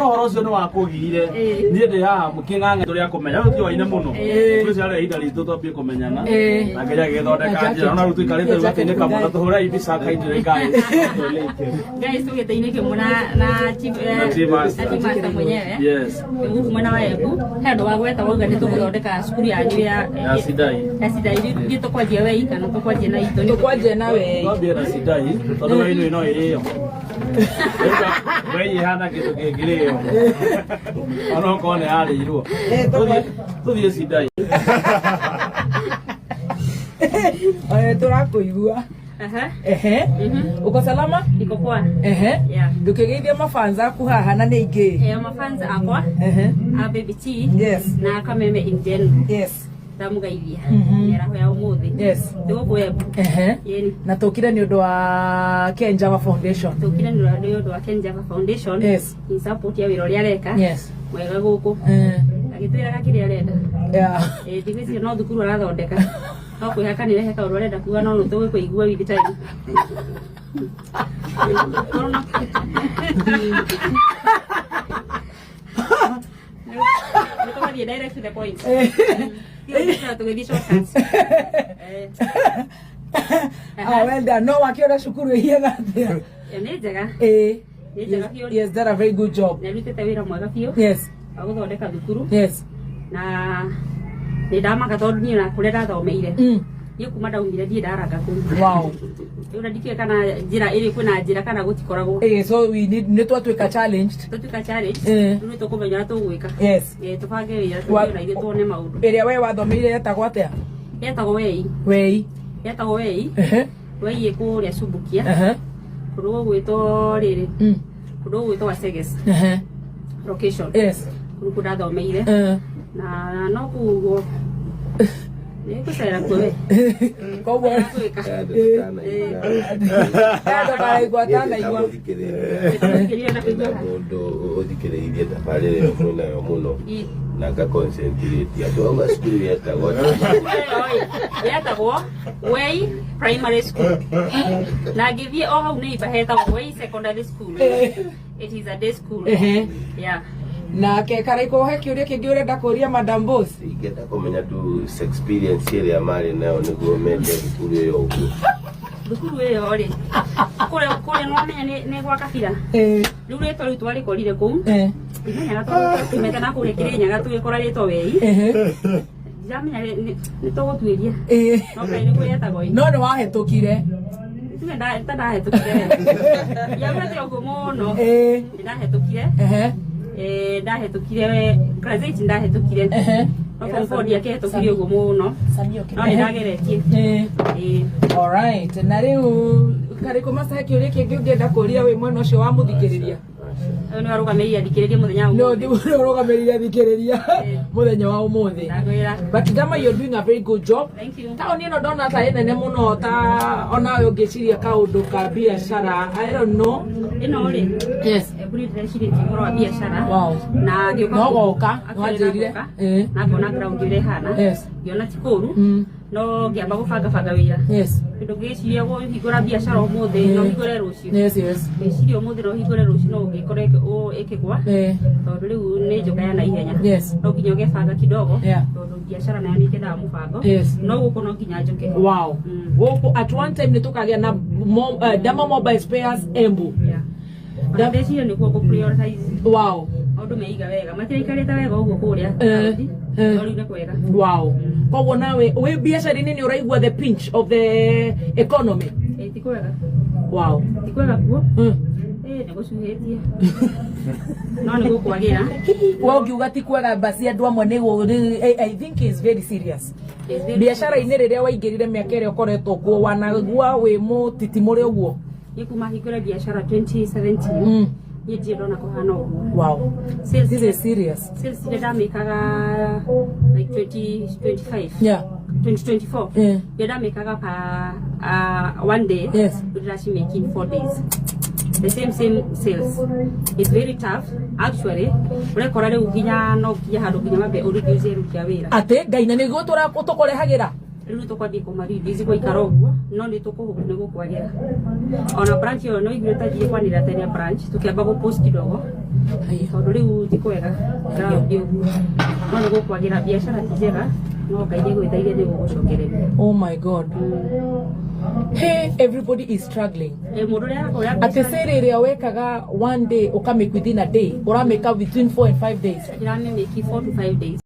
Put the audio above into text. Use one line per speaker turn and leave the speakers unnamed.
Angĩkorwo ũhoro ũcio nĩ wakũgiire, niĩ ndĩ haha mũkĩng'ang'a tũrĩa kũmenya. Rĩu tioaine mũno. Twĩciarĩa ihinda ritũ twambie kũmenyana. Na Ngai agĩthondeka njĩra. Ona rĩu tũikarĩte rĩu gatĩ-inĩ kamwe na tũhũrei mbica kaingĩ guys.
Guys, tũgĩte-inĩ kĩmwe na chief
Na chief master.
na chief master mwenyewe.
Yes.
Gũkũ mwena wa Embu he andũ wa gweta wauga nĩ tũgũthondeka cukuru yanyu ya
Ya Sidai.
Ya Sidai. Rĩu ithuĩ tũkwanjia wei kana tũkwanjia na itũ?
Tũkwanjia na wei.
Twambie na Sidai tondũ wei no ĩrĩo. Wei ĩhana kĩndũ kĩngĩrĩo. Ona okorwo nĩ yarĩirwo. Tũthiĩ Sidai.
Tũrakũigua.
Aha.
Ehe. Uko salama?
Niko poa.
Ehe.
Yeah.
Ndũkĩgeithie mafans aku haha na nĩ aingĩ.
Mafans akwa
Ehe.
a Baby T na Kameme in general. Ndamũgeithia mĩaraho ya ũmũthĩ. Ndĩ gũkũ Embu.
Ehe.
Yeni.
Na tũkire nĩ ũndũ wa Ken Java Foundation.
Tũkire nĩ ũndũ wa Ken Java Foundation. In support ya wĩra ũrĩa areka. Mwega gũkũ. Agĩtwĩraga kĩrĩa arenda. Thikũ ici no thukuru arathondeka. No kwĩhakanĩra he kaũndũ arenda kuga no nĩ tũgũkũigua with time. Nĩ tũgathiĩ direct to the point. Tũgĩthiĩ shortcuts.
Ah, well done. No wakĩona cukuru ĩhiana atĩa?
Nĩ njega. Nĩ njega biũ.
Yes, done a very good job.
Nĩ arutĩte wĩra mwega biũ wa gũthondeka thukuru. Na nĩ ndamaka tondũ niĩ na kũrĩa ndathomeire, niĩ kuma ndaumire ndirĩ ndaranga kũu. Rĩu na ndikĩũĩ kana njĩra ĩrĩ kwĩna njĩra kana gũtikoragwo.
So we need nĩ twatuĩka challenged.
Tũtuĩka challenge. Rĩu nĩ tũkũmenya ũrĩa tũgwĩka. Tũbange wĩra tũthiĩ na ithuĩ tuone maũndũ.
Ĩrĩa we wathomeire yetagwo atĩa?
Yetagwo Wei.
Wei.
Yetagwo Wei. Wei ĩ kũrĩa Subukia. Kũndũ gũgwĩtwo rĩrĩ, kũndũ gũgwĩtwo Waseges location. Kũu kũu ndathomeire. Na no kũu ũguo. Nĩ ngũcera kuo we.
Koguo
Gwĩka.
ndũkaraigua atanaigua.
Thikĩrĩria na kũigua.
Mũndũ ũthikĩrĩirie tabarĩra ĩyo mwĩnayo mũno na nga concentrate andũ auga cukuru yetagwo
Yetagwo Wei Primary School. Na ngĩthiĩ o hau neighbor hetagwo Wei Secondary School. It is a day school. Yeah.
Nake Karaiko, he kĩũria kĩngĩ ũrenda kũria Madam Boss?
Ingĩenda kũmenya tu experience ĩrĩa marĩ nayo nĩguo mende thukuru ĩyo ũguo.
Thukuru ĩyo rĩ, kũrĩa nĩwamenya nĩ gwa kabira. Rĩu rĩtwa rĩu twarĩkorire kũu. Ndimenyaga tondũ tũmete na kũrĩa Kĩrĩnyaga tũgĩkora rĩtwa Wei. Ndiramenya nĩ tũgũtuĩria. No kaĩ nĩguo yetagwo ĩ.
No nĩ wahĩtũkire.
Tuge ta ndahĩtũkire. Ndiaugĩte ũguo mũno. Nĩ ndahĩtũkire. Ndahĩtũkire class 8 ndahĩtũkire. No form 4 ndiakĩhĩtũkire ũguo mũno. No nĩ ndageretie. Ĩĩ.
Alright. Na rĩu Karĩkũ Master, he kĩũria kĩngĩ ũngĩenda kũria wĩ mwena ũcio wa mũthikĩrĩria?
Ũyũ nĩ warũgamĩrĩire athikĩrĩria mũthenya wa
No
ũmũthĩ.
ndi ũrũgamĩrĩire athikĩrĩria mũthenya wa ũmũthĩ.
Ndagwĩra.
But Dama, you're doing a very good job.
Thank you.
Taũni ĩno ndona ta ĩ nene mũno, ta onawe ũngĩciria kaũndũ ka biacara. I don't know.
Ĩno rĩ, Embu nĩ ndĩrecirĩtie ũhoro wa biacara. Na ngĩũka
No goka,
Actually,
nĩwanjĩrire.
ndagoka, na ngona ground ũrĩa ĩhana. Ngĩona ti kũru. No ngĩamba gũbanga banga wĩra. Tondũ ngĩciria kũhingũra biacara ũmũthĩ no hingũre rũciũ. Ngĩciria ũmũthĩ no hingũre rũciũ no ũngĩkora ĩkĩgwa. Tondũ rĩu nĩ njoka ya naihenya. No nginya ũgebanga kidogo. Tondũ biacara nayo nĩ ĩkĩendaga mũbango. No gũkũ no nginya njũke.
Wow. Gũkũ at one time nĩ tũkagĩa na Dama Mobile Spares Embu.
Yeah. Ona ndeciria nĩkuo ngũ prioritize. Maũndũ meiga wega. Matiraikarĩte wega ũguo kũrĩa taũni. No rĩu nĩ kwega.
Wow. Koguo nawe wĩ biacara-inĩ nĩ ũraigua the pinch of the economy?
Ti kwega. Ti kwega kuo. Nĩ gũcuhĩtie. No nĩ gũkwagĩra.
We ũngiuga ti kwega basi andũ amwe nĩ I think is very serious.
It's very
Biacara-inĩ rĩrĩa waingĩrire mĩaka ĩrĩa ũkoretwo kuo wanagua wĩ mũtitimũre ũguo?
Niĩ kuma hingũre biacara 2017 niĩ ndirĩ ndona kũhana ũguo. Sales
This is serious.
Sales iria ndamĩkaga like 2025, 2024, iria ndamĩkaga pa one day, rĩu ndĩracimake in 4 days the same same sales. It's very tough actually. Ũrekora rĩu nginya no nginya handũ nginya wambe ũreduce aruti a wĩra.
Atĩ Ngai, na nĩguo tũkũrehagĩra.
Rĩu nĩ tũkwambia kũmarelease gwaikara ũguo, no nĩ tũkũhũbu nĩ gũkwagĩra. Ona branch ĩyo no iguĩ ta thiĩ kwanĩrĩra tene branch tũkĩamba gũ post kidogo.
Haya.
Tondũ rĩu ti kwega ground ũguo, no nĩ gũkwagĩra, biacara ti njega, no Ngai nĩ gwĩthaire nĩ gũgũcokereria.
Oh my God. Hey, everybody is struggling.
Mũndũ ũrĩa arakũrĩa
Atĩ sale ĩrĩa wekaga one day ũkamake within a day, ũramĩka within 4 and 5 days.
Ndĩramĩmĩki 4 to 5 days.